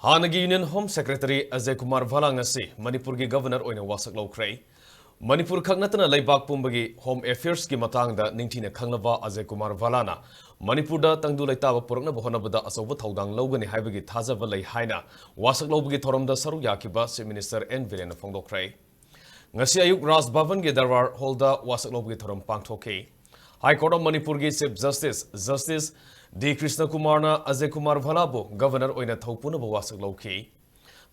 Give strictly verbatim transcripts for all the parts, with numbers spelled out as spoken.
ꯍꯥꯟꯅꯒꯤ Union Home Secretary Ajay Kumar ꯚꯥꯂꯥ ꯉꯁꯤ ꯃꯅꯤꯄꯨꯔꯒꯤ Governor ꯑꯣꯏꯅ ꯋꯥꯁꯛ ꯂꯧꯈ꯭ꯔꯦ꯫ ꯃꯅꯤꯄꯨꯔ ꯈꯛ ꯅꯠꯇꯅ ꯂꯩꯕꯥꯛ ꯄꯨꯝꯕꯒꯤ Home Affairs ꯀꯤ ꯃꯇꯥꯡꯗ ꯅꯤꯡꯊꯤꯅ ꯈꯪꯂꯕ ꯑꯖꯌ ꯀꯨꯃꯥꯔ ꯚꯥꯂꯥꯅ ꯃꯅꯤꯄꯨꯔꯗ ꯇꯪꯗꯨ ꯂꯩꯇꯥꯕ ꯄꯨꯔꯛꯅꯕ ꯍꯣꯠꯅꯕꯗ ꯑꯆꯧꯕ ꯊꯧꯗꯥꯡ ꯂꯧꯒꯅꯤ ꯍꯥꯏꯕꯒꯤ ꯊꯥꯖꯕ ꯂꯩ ꯍꯥꯏꯅ ꯋꯥꯁꯛ ꯂꯧꯕꯒꯤ ꯊꯧꯔꯝꯗ ꯁꯔꯨꯛ ꯌꯥꯈꯤꯕ Chief Minister ꯑꯦꯟ ꯕꯤꯔꯦꯟꯅ ꯐꯣꯡꯗꯣꯛꯈ꯭ꯔꯦ꯫ ꯉꯁꯤ ꯑꯌꯨꯛ ꯔꯥꯖ ꯚꯕꯟꯒꯤ ꯗꯔꯕꯥꯔ ꯍꯣꯜꯗ ꯋꯥꯁꯛ ꯂꯧꯕꯒꯤ ꯊꯧꯔꯝ ꯄꯥꯡꯊꯣꯛꯈꯤ꯫ High Court of ꯃꯅꯤꯄꯨꯔꯒꯤ Chief Justice, Justice ꯗꯤ ꯀ꯭ꯔꯤꯁꯅ ꯀꯨꯃꯥꯔꯅ ꯑꯖꯌ ꯀꯨꯃꯥꯔ ꯚꯥꯂꯥꯕꯨ Governor ꯑꯣꯏꯅ ꯊꯧ ꯄꯨꯅꯕ ꯋꯥꯁꯛ ꯂꯧꯈꯤ꯫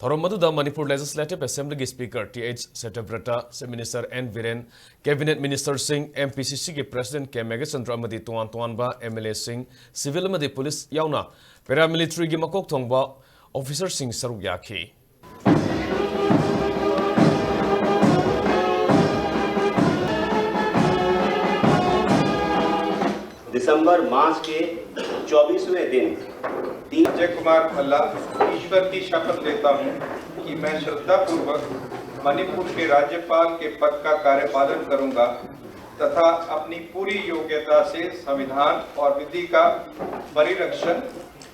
ꯊꯧꯔꯝ ꯑꯗꯨꯗ ꯃꯅꯤꯄꯨꯔ Legislative Assembly ꯒꯤ Speaker T H Satyabrata, Chief Minister N Biren, Cabinet Minister ꯁꯤꯡ, ꯑꯦꯝ ꯄꯤ ꯁꯤ ꯁꯤ ꯒꯤ President ꯀꯦ ꯃꯦꯘꯆꯟꯗ꯭ꯔ ꯑꯃꯗꯤ ꯇꯣꯉꯥꯟ ꯇꯣꯉꯥꯟꯕ ꯑꯦꯝ ꯑꯦꯜ ꯑꯦ ꯁꯤꯡ, civil ꯑꯃꯗꯤ police ꯌꯥꯎꯅ paramilitary ꯒꯤ ꯃꯀꯣꯛ ꯊꯣꯡꯕ officer ꯁꯤꯡ ꯁꯔꯨꯛ ꯌꯥꯈꯤ꯫ दिसंबर मास के चौबीसवें दिन तीन अजय कुमार भल्ला ईश्वर की शपथ लेता हूं कि मैं श्रद्धापूर्वक मणिपुर के राज्यपाल के पद का कार्यपालन करूंगा तथा अपनी पूरी योग्यता से संविधान और विधि का परिरक्षण,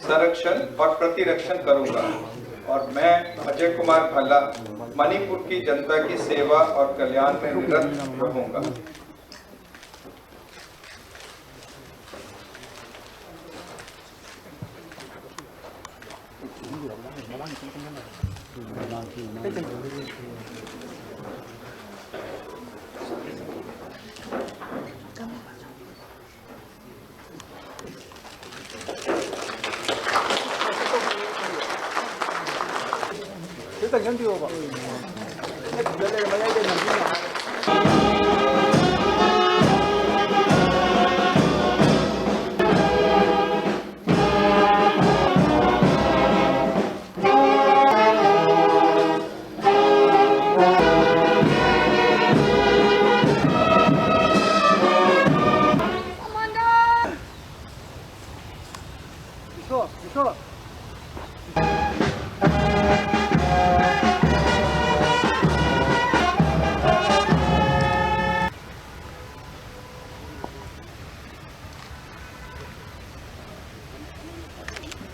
संरक्षण और प्रतिरक्षण करूंगा और मैं अजय कुमार भल्ला मणिपुर की जनता की सेवा और कल्याण में निरत रहूंगा।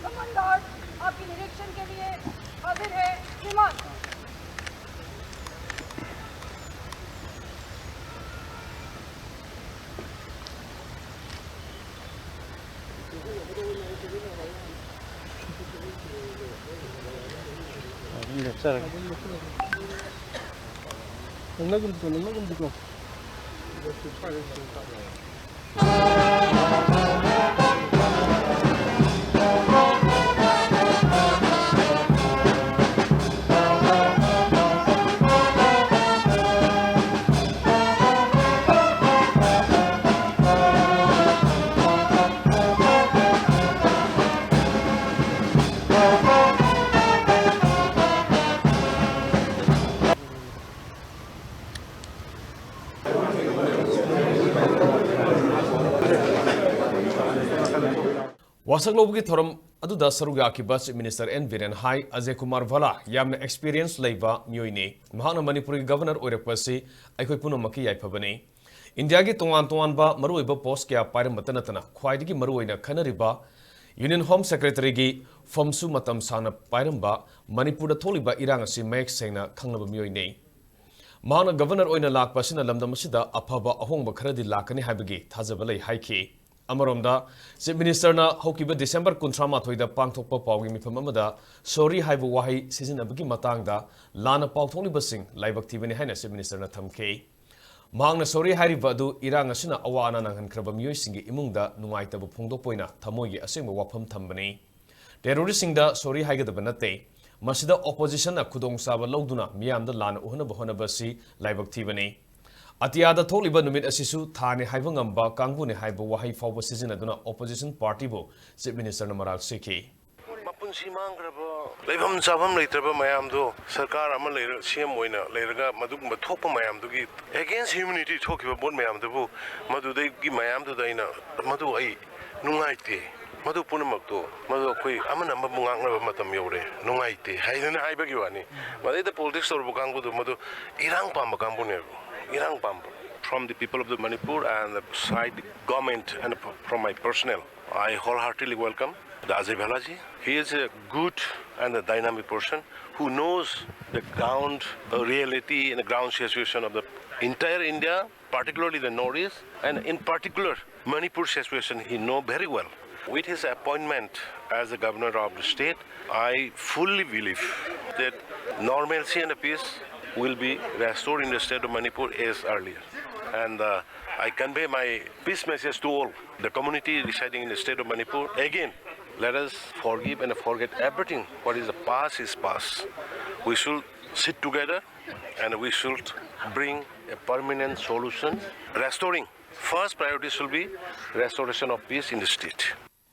कमांडर, आपके निरीक्षण के लिए ꯆꯥꯔꯒꯦ꯫ ꯅꯪꯅꯒꯨꯝꯗꯤꯀꯣ, ꯅꯪꯅꯒꯨꯝꯗꯤꯀꯣ꯫ ꯋꯥꯁꯛ ꯂꯧꯕꯒꯤ ꯊꯧꯔꯝ ꯑꯗꯨꯗ ꯁꯔꯨꯛ ꯌꯥꯈꯤꯕ Chief Minister N Biren ꯍꯥꯏ, ꯑꯖꯌ ꯀꯨꯃꯥꯔ ꯚꯥꯂꯥ ꯌꯥꯝꯅ experience ꯂꯩꯕ ꯃꯤꯑꯣꯏꯅꯤ꯫ ꯃꯍꯥꯛꯅ ꯃꯅꯤꯄꯨꯔꯒꯤ Governor ꯑꯣꯏꯔꯛꯄ ꯑꯁꯤ ꯑꯩꯈꯣꯏ ꯄꯨꯝꯅꯃꯛꯀꯤ ꯌꯥꯏꯐꯕꯅꯤ꯫ ꯏꯟꯗꯤꯌꯥꯒꯤ ꯇꯣꯉꯥꯟ ꯇꯣꯉꯥꯟꯕ ꯃꯔꯨꯑꯣꯏꯕ post ꯀꯌꯥ ꯄꯥꯏꯔꯝꯕꯇ ꯅꯠꯇꯅ ꯈ꯭ꯋꯥꯏꯗꯒꯤ ꯃꯔꯨꯑꯣꯏꯅ ꯈꯟꯅꯔꯤꯕ Union Home Secretary ꯒꯤ ꯐꯝꯁꯨ ꯃꯇꯝ ꯁꯥꯡꯅ ꯄꯥꯏꯔꯝꯕ, ꯃꯅꯤꯄꯨꯔꯗ ꯊꯣꯛꯂꯤꯕ ꯏꯔꯥꯡ ꯑꯁꯤ ꯃꯌꯦꯛ ꯁꯦꯡꯅ ꯈꯪꯂꯕ ꯃꯤꯑꯣꯏꯅꯤ꯫ ꯃꯍꯥꯛꯅ Governor ꯑꯣꯏꯅ ꯂꯥꯛꯄ ꯑꯁꯤꯅ ꯂꯝꯗꯝ ꯑꯁꯤꯗ ꯑꯐꯕ ꯑꯍꯣꯡꯕ ꯈꯔꯗꯤ ꯂꯥꯛꯀꯅꯤ ꯍꯥꯏꯕꯒꯤ ꯊꯥꯖꯕ ꯂꯩ ꯍꯥꯏꯈꯤ꯫ ꯑꯃꯔꯣꯝꯗ, Chief Minister ꯅ ꯍꯧꯈꯤꯕ December ꯀꯨꯟꯊ꯭ꯔꯥ ꯃꯥꯊꯣꯏꯗ ꯄꯥꯡꯊꯣꯛꯄ ꯄꯥꯎꯒꯤ ꯃꯤꯐꯝ ꯑꯃꯗ sorry ꯍꯥꯏꯕ ꯋꯥꯍꯩ ꯁꯤꯖꯤꯟꯅꯕꯒꯤ ꯃꯇꯥꯡꯗ ꯂꯥꯟꯅ ꯄꯥꯎ ꯊꯣꯛꯂꯤꯕꯁꯤꯡ ꯂꯥꯏꯕꯛ ꯊꯤꯕꯅꯤ ꯍꯥꯏꯅ Chief Minister ꯅ ꯊꯝꯈꯤ꯫ ꯃꯍꯥꯛꯅ sorry ꯍꯥꯏꯔꯤꯕ ꯑꯗꯨ ꯏꯔꯥꯡ ꯑꯁꯤꯅ ꯑꯋꯥ ꯑꯅꯥ ꯅꯪꯍꯟꯈ꯭ꯔꯕ ꯃꯤꯑꯣꯏꯁꯤꯡꯒꯤ ꯏꯃꯨꯡꯗ ꯅꯨꯡꯉꯥꯏꯇꯕ ꯐꯣꯡꯗꯣꯛꯄ ꯑꯣꯏꯅ ꯊꯃꯣꯏꯒꯤ ꯑꯁꯦꯡꯕ ꯋꯥꯐꯝ ꯊꯝꯕꯅꯤ꯫ Terrorist ꯁꯤꯡꯗ sorry ꯍꯥꯏꯒꯗꯕ ꯅꯠꯇꯦ꯫ ꯃꯁꯤꯗ opposition ꯅ ꯈꯨꯗꯣꯡꯆꯥꯕ ꯂꯧꯗꯨꯅ ꯃꯤꯌꯥꯝꯗ ꯂꯥꯟꯅ ꯎꯍꯟꯅꯕ ꯍꯣꯠꯅꯕ ꯑꯁꯤ ꯂꯥꯏꯕꯛ ꯊꯤꯕꯅꯤ꯫ ꯑꯇꯤꯌꯥꯗ ꯊꯣꯛꯂꯤꯕ ꯅꯨꯃꯤꯠ ꯑꯁꯤꯁꯨ ꯊꯥꯅꯤ ꯍꯥꯏꯕ ꯉꯝꯕ ꯀꯥꯡꯕꯨꯅꯤ ꯍꯥꯏꯕ ꯋꯥꯍꯩ ꯐꯥꯎꯕ ꯁꯤꯖꯤꯟꯅꯗꯨꯅ opposition party ꯕꯨ Chief Minister ꯅ ꯃꯔꯥꯜ ꯁꯤꯈꯤ꯫ ꯃꯄꯨꯟꯁꯤ ꯃꯥꯡꯈ꯭ꯔꯕ, ꯂꯩꯐꯝ ꯆꯥꯐꯝ ꯂꯩꯇ꯭ꯔꯕ ꯃꯌꯥꯝꯗꯣ ꯁꯔꯀꯥꯔ ꯑꯃ ꯂꯩꯔ, C M ꯑꯣꯏꯅ ꯂꯩꯔꯒ ꯃꯗꯨꯒꯨꯝꯕ ꯊꯣꯛꯄ ꯃꯌꯥꯝꯗꯨꯒꯤ against humanity ꯊꯣꯛꯈꯤꯕ ꯄꯣꯠ ꯃꯌꯥꯝꯗꯨꯕꯨ, ꯃꯗꯨꯗꯒꯤ ꯃꯌꯥꯝꯗꯨꯗ ꯑꯩꯅ, "ꯃꯗꯨ ꯑꯩ ꯅꯨꯡꯉꯥꯏꯇꯦ, ꯃꯗꯨ ꯄꯨꯝꯅꯃꯛꯇꯣ, ꯃꯗꯨ ꯑꯩꯈꯣꯏ ꯑꯃꯅ ꯑꯃꯕꯨ ꯉꯥꯡꯅꯕ ꯃꯇꯝ ꯌꯧꯔꯦ, ꯅꯨꯡꯉꯥꯏꯇꯦ" ꯍꯥꯏꯗꯅ ꯍꯥꯏꯕꯒꯤ ꯋꯥꯅꯤ꯫ ꯃꯗꯩꯗ politics ꯇꯧꯔꯨꯕ ꯀꯥꯡꯕꯨꯗꯣ ꯃꯗꯨ ꯏꯔꯥꯡ ꯄꯥꯝꯕ ꯀꯥꯡꯕꯨꯅꯦꯕ, ꯏꯔꯥꯡ ꯄꯥꯝꯕ꯫ From the people of the Manipur and the side government and from my personnel, I wholeheartedly welcome the Ajay Bhalaji. He is a good and a dynamic person who knows the ground, uh, reality and the ground situation of the entire India, particularly the Northeast, and in particular Manipur situation he know very well. With his appointment as the governor of the state, I fully believe that normalcy and peace will be restored in the state of Manipur as earlier. And uh, I convey my peace message to all the community residing in the state of Manipur. Again, let us forgive and forget everything. What is the past is past. We should sit together and we should bring a permanent solution. Restoring, first priority should be restoration of peace in the state.